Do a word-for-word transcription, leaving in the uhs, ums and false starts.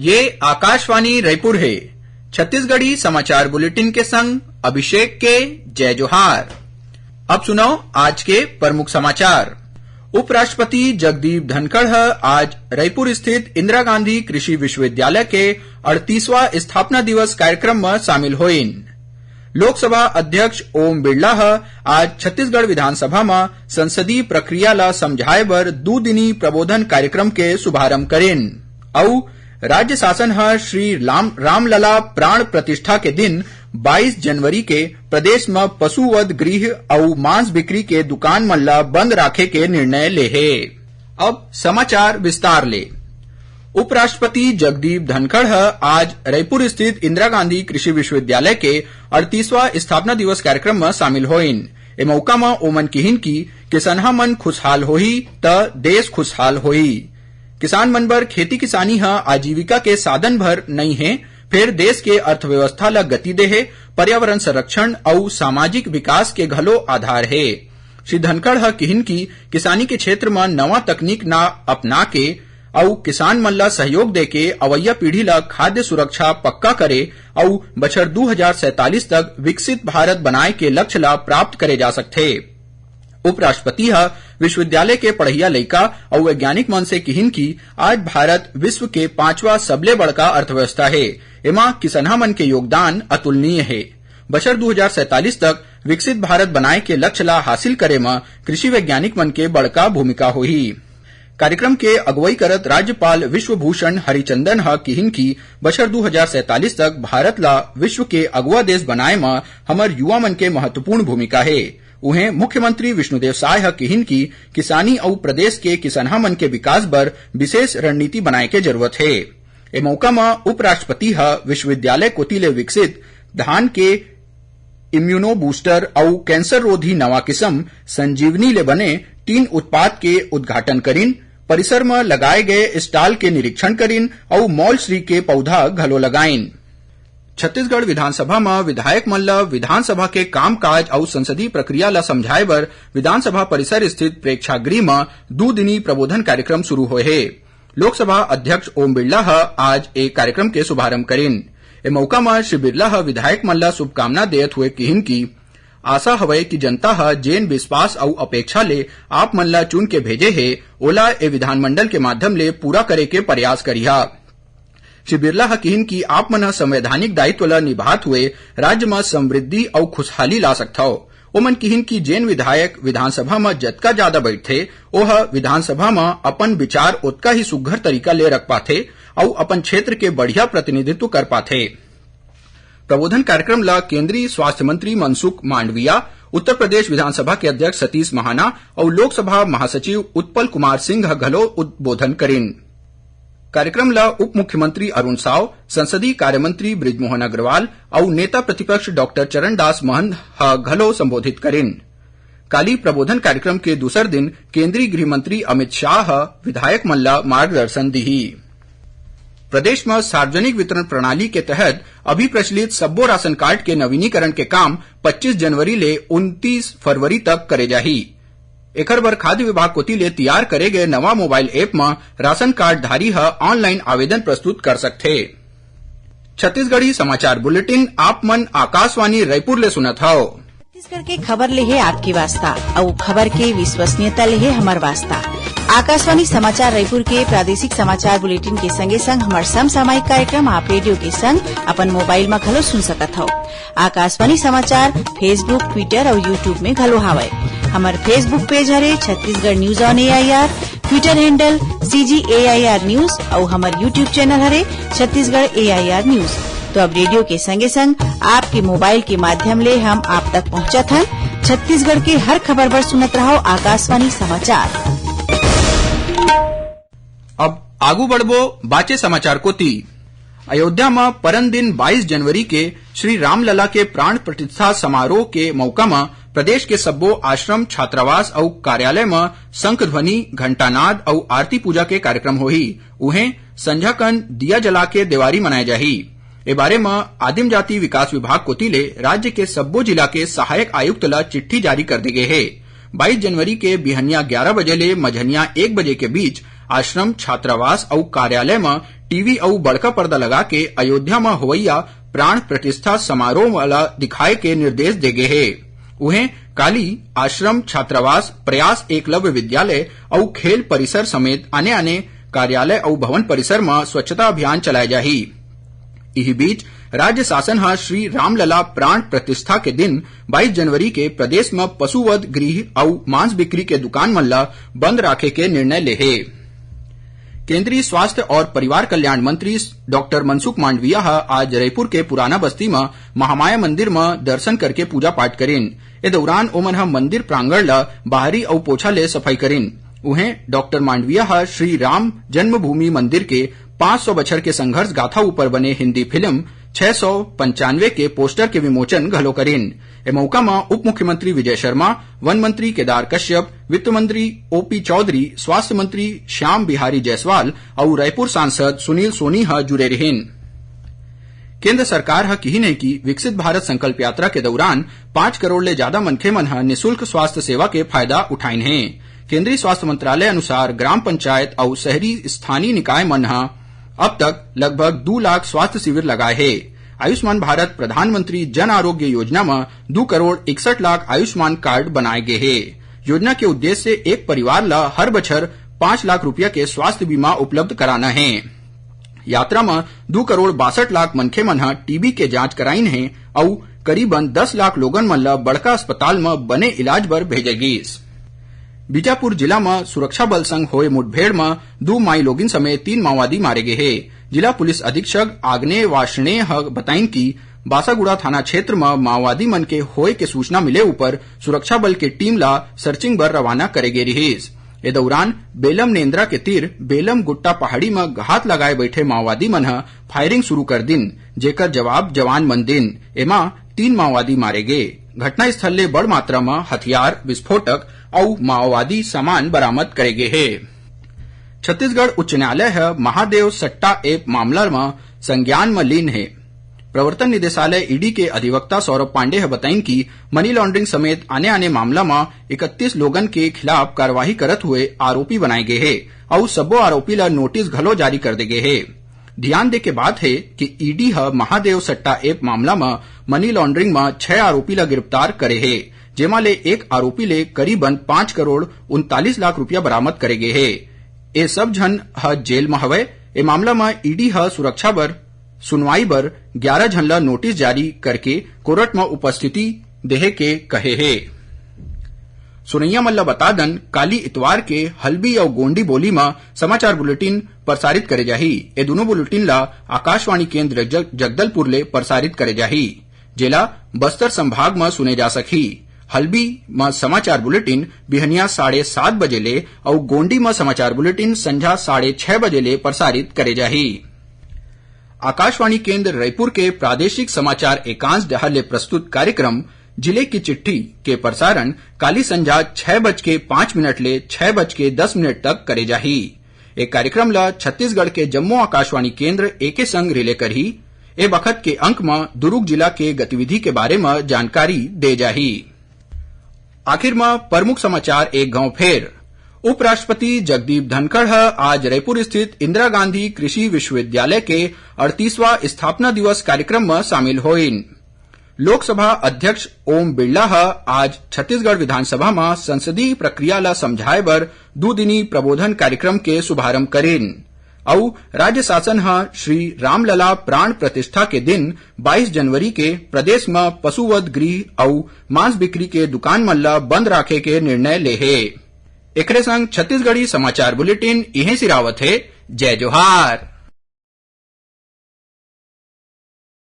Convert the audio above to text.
ये आकाशवाणी रायपुर हे। छत्तीसगढ़ी समाचार बुलेटिन के संग अभिषेक के जय जोहार। अब सुनव आज के प्रमुख समाचार। उपराष्ट्रपति जगदीप धनखड़ ह आज रायपुर स्थित इंदिरा गांधी कृषि विश्वविद्यालय के अड़तीसवाँ स्थापना दिवस कार्यक्रम म शामिल होइन। लोकसभा अध्यक्ष ओम बिरला ह आज छत्तीसगढ़ विधानसभा म संसदीय प्रक्रिया ल समझाए बर दू दिनी प्रबोधन कार्यक्रम के शुभारंभ करिन। अउ राज्य शासन ह श्री राम, रामलला प्राण प्रतिष्ठा के दिन बाईस जनवरी के प्रदेश म पशुवध गृह अउ मांस बिक्री के दुकान मन ल बंद राखे के निर्णय ले हे। अब समाचार विस्तार ले। उपराष्ट्रपति जगदीप धनखड़ ह आज रायपुर स्थित इंदिरा गांधी कृषि विश्वविद्यालय के अड़तीसवाँ स्थापना दिवस कार्यक्रम म शामिल होइन। ए मौका म ओमन किहिन कि किसनहा मन खुशहाल होही, त देश खुशहाल होही। किसान मन बर खेती किसानी ह आजीविका के साधन भर नइ हे, फेर देश के अर्थव्यवस्था ल गति दे हे, पर्यावरण संरक्षण अउ सामाजिक विकास के घलो आधार हे। श्री धनखड़ ह किहिन कि किसानी के क्षेत्र म नवा तकनीक न अपना के अउ किसान मन ल सहयोग देके अवइया पीढ़ी ल खाद्य सुरक्षा पक्का करे अउ बछर दू हजार सैंतालीस तक विकसित भारत बनाए के लक्ष्य ल प्राप्त करे जा सकथे। उपराष्ट्रपति ह विश्वविद्यालय के पढ़इया लइका अउ वैज्ञानिक मन से किहिन कि आज भारत विश्व के पांचवा सबले बड़का अर्थव्यवस्था हे। एमा किसनहा मन के योगदान अतुलनीय हे। बछर दू हजार सैंतालीस तक विकसित भारत बनाए के लक्ष्य ला हासिल करे म कृषि वैज्ञानिक मन के बड़का भूमिका होही। कार्यक्रम के अगुवई करत राज्यपाल विश्वभूषण हरिचंदन ह किहिन कि बछर दू हजार सैंतालीस तक भारत ला विश्व के अगुवा देश बनाए म हमर युवा मन के महत्वपूर्ण भूमिका हे। उहें, मुख्यमंत्री विष्णुदेव साय ह किहिन कि किसानी अउ प्रदेश के किसनहा मन के विकास बर विशेष रणनीति बनाए के जरूरत हे। ए मौका म उपराष्ट्रपति ह विश्वविद्यालय कोति ले विकसित धान के इम्यूनो बूस्टर अउ कैंसर रोधी नवा किसम संजीवनी ले बने टीन उत्पाद के उद्घाटन करिन, परिसर म लगाए गए स्टॉल के निरीक्षण करिन अउ मौलश्री के पौधा घलो लगाइन। छत्तीसगढ़ विधानसभा म विधायक मन ल विधानसभा के कामकाज अउ संसदीय प्रक्रिया ल समझाए बर विधानसभा परिसर स्थित प्रेक्षागृह म दू दिनी प्रबोधन कार्यक्रम शुरू होए हे। लोकसभा अध्यक्ष ओम बिरला ह आज ए कार्यक्रम के शुभारंभ करिन। ए मौका म श्री बिरला ह विधायक मन ल शुभकामना देत हुए किहिन कि आशा हवय कि जनता ह जेन विश्वास अउ अपेक्षा ले आप मन ल चुन के भेजे हे, ओला ए विधानमंडल के माध्यम ले पूरा करे के प्रयास करिहा। श्री बिरला ह किहिन कि आप मन ह संवैधानिक दायित्व ल निभात हुए राज्य म समृद्धि अउ खुशहाली ला सकथव। ओमन किहिन कि जेन विधायक विधानसभा म जतका जादा बइठथे, ओह विधानसभा म अपन विचार ओतका ही सुघ्घर तरीका ले रख पाथे अउ अपन क्षेत्र के बढ़िया प्रतिनिधित्व कर पाथे। प्रबोधन कार्यक्रम ल केंद्रीय स्वास्थ्य मंत्री मनसुख मांडविया, उत्तर प्रदेश विधानसभा के अध्यक्ष सतीश महाना अउ लोकसभा महासचिव उत्पल कुमार सिंह ह घलो उद्बोधन करिन। कार्यक्रम ल उप मुख्यमंत्री अरुण साव, संसदीय कार्य मंत्री बृजमोहन अग्रवाल अउ नेता प्रतिपक्ष डॉक्टर चरणदास महंत ह घलो संबोधित करिन। काली प्रबोधन कार्यक्रम के दूसर दिन केंद्रीय गृह मंत्री अमित शाह ह विधायक मन ल मार्गदर्शन दिही। प्रदेश म सार्वजनिक वितरण प्रणाली के तहत अभी प्रचलित सब्बो राशन कार्ड के नवीनीकरण के काम पच्चीस जनवरी ले उनतीस फरवरी तक करे जाही। एखर बर खाद्य विभाग कोति ले तियार करे गए नवा मोबाइल ऐप म राशन कार्ड धारी ह ऑनलाइन आवेदन प्रस्तुत कर सकथे। छत्तीसगढ़ी समाचार बुलेटिन आप मन आकाशवाणी रायपुर ले सुनत हव। छत्तीसगढ़ के खबर ले हे आपके वास्ता, अउ खबर के विश्वसनीयता ले हे हमर वास्ता। आकाशवाणी समाचार रायपुर के प्रादेशिक समाचार बुलेटिन के संगे संग हमर समसामयिक कार्यक्रम आप रेडियो के संग अपन मोबाइल म घलो सुन सकत हव। आकाशवाणी समाचार Facebook, Twitter अउ YouTube में घलो हावय। हमर Facebook पेज हरे Chhattisgarh news on A I R, Twitter handle C G A I R News अउ हमर YouTube चैनल हरे Chhattisgarh A I R News। तो अब रेडियो के संगे संग आपके मोबाइल के माध्यम ले हम आप तक पहुंचत हन। छत्तीसगढ़ के हर खबर बर सुनत रहव आकाशवाणी समाचार। अब आगू बढ़बो बाचे समाचार कोति। अयोध्या म परन दिन बाईस जनवरी के श्री रामलला के प्राण प्रतिष्ठा समारोह के मौका म प्रदेश के सब्बो आश्रम, छात्रावास अउ कार्यालय म शंख ध्वनि, घंटानाद अउ आरती पूजा के कार्यक्रम होही। उहें, संझा कन दिया जला के देवारी मनाए जाही। ए बारे म आदिम जाति विकास विभाग कोति ले राज्य के सब्बो जिला के सहायक आयुक्त ल चिट्ठी जारी कर दे गे हे। बाईस जनवरी के बिहनिया ग्यारा बजे ले मझनिया एक बजे के बीच आश्रम, छात्रावास अउ कार्यालय म टीवी अउ बड़का पर्दा लगा के अयोध्या म होवइया प्राण प्रतिष्ठा समारोह वाला दिखाए के निर्देश दे गे हे। उहें, काली आश्रम, छात्रावास, प्रयास एकलव्य विद्यालय अउ खेल परिसर समेत आने-आने कार्यालय अउ भवन परिसर म स्वच्छता अभियान चलाए जाही। इही बीच, राज्य शासन ह श्री रामलला प्राण प्रतिष्ठा के दिन बाईस जनवरी के प्रदेश म पशुवध गृह अउ मांस बिक्री के दुकान मन ल बंद राखे के निर्णय ले हे। केंद्रीय स्वास्थ्य और परिवार कल्याण मंत्री डॉक्टर मनसुख मांडविया ह आज रईपुर के पुराना बस्ती म महामाया मंदिर म दर्शन करके पूजा पाठ करिन। ए दौरान ओमन ह मंदिर प्रांगण ल बाहरी अउ पोछा ले सफाई करिन। उहें, डॉक्टर मांडविया ह श्री राम जन्मभूमि मंदिर के पाँच सौ बछर के संघर्ष गाथा ऊपर बने हिंदी फिल्म छह सौ पंचानवे के पोस्टर के विमोचन घलो करिन। ए मौका म उप मुख्यमंत्री विजय शर्मा, वन मंत्री केदार कश्यप, वित्त मंत्री ओपी चौधरी, स्वास्थ्य मंत्री श्याम बिहारी जायसवाल अउ रायपुर सांसद सुनील सोनी ह जुरे रिहिन। केंद्र सरकार ह किहिन हे कि विकसित भारत संकल्प यात्रा के दौरान पाँच करोड़ ले जादा मनखे मन ह निशुल्क स्वास्थ्य सेवा के फायदा उठाइन हे। केंद्रीय स्वास्थ्य मंत्रालय अनुसार ग्राम पंचायत अउ शहरी स्थानीय निकाय मन ह अब तक लगभग दू लाख स्वास्थ्य शिविर लगाए हे। आयुष्मान भारत प्रधानमंत्री जन आरोग्य योजना म दू करोड़ इकसठ लाख आयुष्मान कार्ड बनाए गे हे। योजना के उद्देश्य एक परिवार ल हर बछर पाँच लाख रुपया के स्वास्थ्य बीमा उपलब्ध कराना हे। यात्रा म दू करोड़ बासठ लाख मनखे मन ह टीबी के जांच कराइन हे अउ करीबन दस लाख लोगन मन ल बड़का अस्पताल म बने इलाज बर भेजे गीस। बीजापुर जिला म सुरक्षा बल संग होए मुठभेड़ म दू माई लोगिन समेत तीन माओवादी मारे गे हे। जिला पुलिस अधीक्षक आग्नेय वार्ष्णेय ह बताइन कि बासागुड़ा थाना क्षेत्र म माओवादी मन के होए के सूचना मिले ऊपर सुरक्षा बल के टीम ला सर्चिंग बर रवाना करे गे रिहिस। ए दौरान बेलम नेंद्रा के तीर बेलम गुट्टा पहाड़ी म घात लगाए बैठे माओवादी मन ह फायरिंग शुरू कर दिन, जेकर जवाब जवान मन दिन। एमा तीन माओवादी मारे गे। घटनास्थल ले बड़ मात्रा म हथियार, विस्फोटक अउ माओवादी सामान बरामद करे गे हे। छत्तीसगढ़ उच्च न्यायालय ह महादेव सट्टा ऐप मामला म संज्ञान म लीन हे। प्रवर्तन निदेशालय, ईडी, के अधिवक्ता सौरभ पांडे ह बताइन कि मनी लॉन्ड्रिंग समेत आने-आने मामला म इकतीस लोगन के खिलाफ कार्यवाही करत हुए आरोपी बनाए गे हे अउ सब्बो आरोपी ल नोटिस घलो जारी कर दे गे हे। धियान दे के बात हे कि ईडी ह महादेव सट्टा ऐप मामला म मनी लॉन्ड्रिंग म छह आरोपी ल गिरफ्तार करे हे, जेमा ले एक आरोपी ले करीबन पाँच करोड़ उनतालीस लाख रुपया बरामद करे गे हे। ए सब झन ह जेल म हवय। ए मामला म ईडी ह सुरक्षा बर सुनवाई बर ग्यारा झन ल नोटिस जारी करके कोरट म उपस्थिति देहे के कहे हे। सुनइया मन ल बता दन, काली इतवार के हल्बी अउ गोंडी बोली म समाचार बुलेटिन प्रसारित करे जाही। ए दुनों बुलेटिन ल आकाशवाणी केंद्र जग-, जगदलपुर ले प्रसारित करे जाही, जेला बस्तर संभाग म सुने जा सकही। हल्बी म समाचार बुलेटिन बिहनिया साढ़े सात बजे ले अउ गोंडी म समाचार बुलेटिन संझा साढ़े छह बजे ले प्रसारित करे जाही। आकाशवाणी केंद्र रईपुर के प्रादेशिक समाचार एकांश डहार ले प्रस्तुत कार्यक्रम जिले की चिट्ठी के प्रसारण काली संझा छह बज के पाँच मिनट ले छह बज के दस मिनट तक करे जाही। ए कार्यक्रम ल छत्तीसगढ़ के जम्मो आकाशवाणी केंद्र एके संग रिले करही। ए बखत के अंक म दुरूग जिला के गतिविधि के बारे म जानकारी दे जाही। आखिर म प्रमुख समाचार एक घांव फेर। उपराष्ट्रपति जगदीप धनखड़ ह आज रायपुर स्थित इंदिरा गांधी कृषि विश्वविद्यालय के अड़तीसवां स्थापना दिवस कार्यक्रम म शामिल होइन। लोकसभा अध्यक्ष ओम बिरला ह आज छत्तीसगढ़ विधानसभा म संसदीय प्रक्रिया ल समझाए बर दू दिनी प्रबोधन कार्यक्रम के शुभारंभ करिन। अउ राज्य शासन ह श्री रामलला प्राण प्रतिष्ठा के दिन बाईस जनवरी के प्रदेश म पशुवध गृह अउ मांस बिक्री के दुकान मन ल बंद राखे के निर्णय ले हे। एकरे संग छत्तीसगढ़ी समाचार बुलेटिन इहें सिरावत हे। जय जोहार।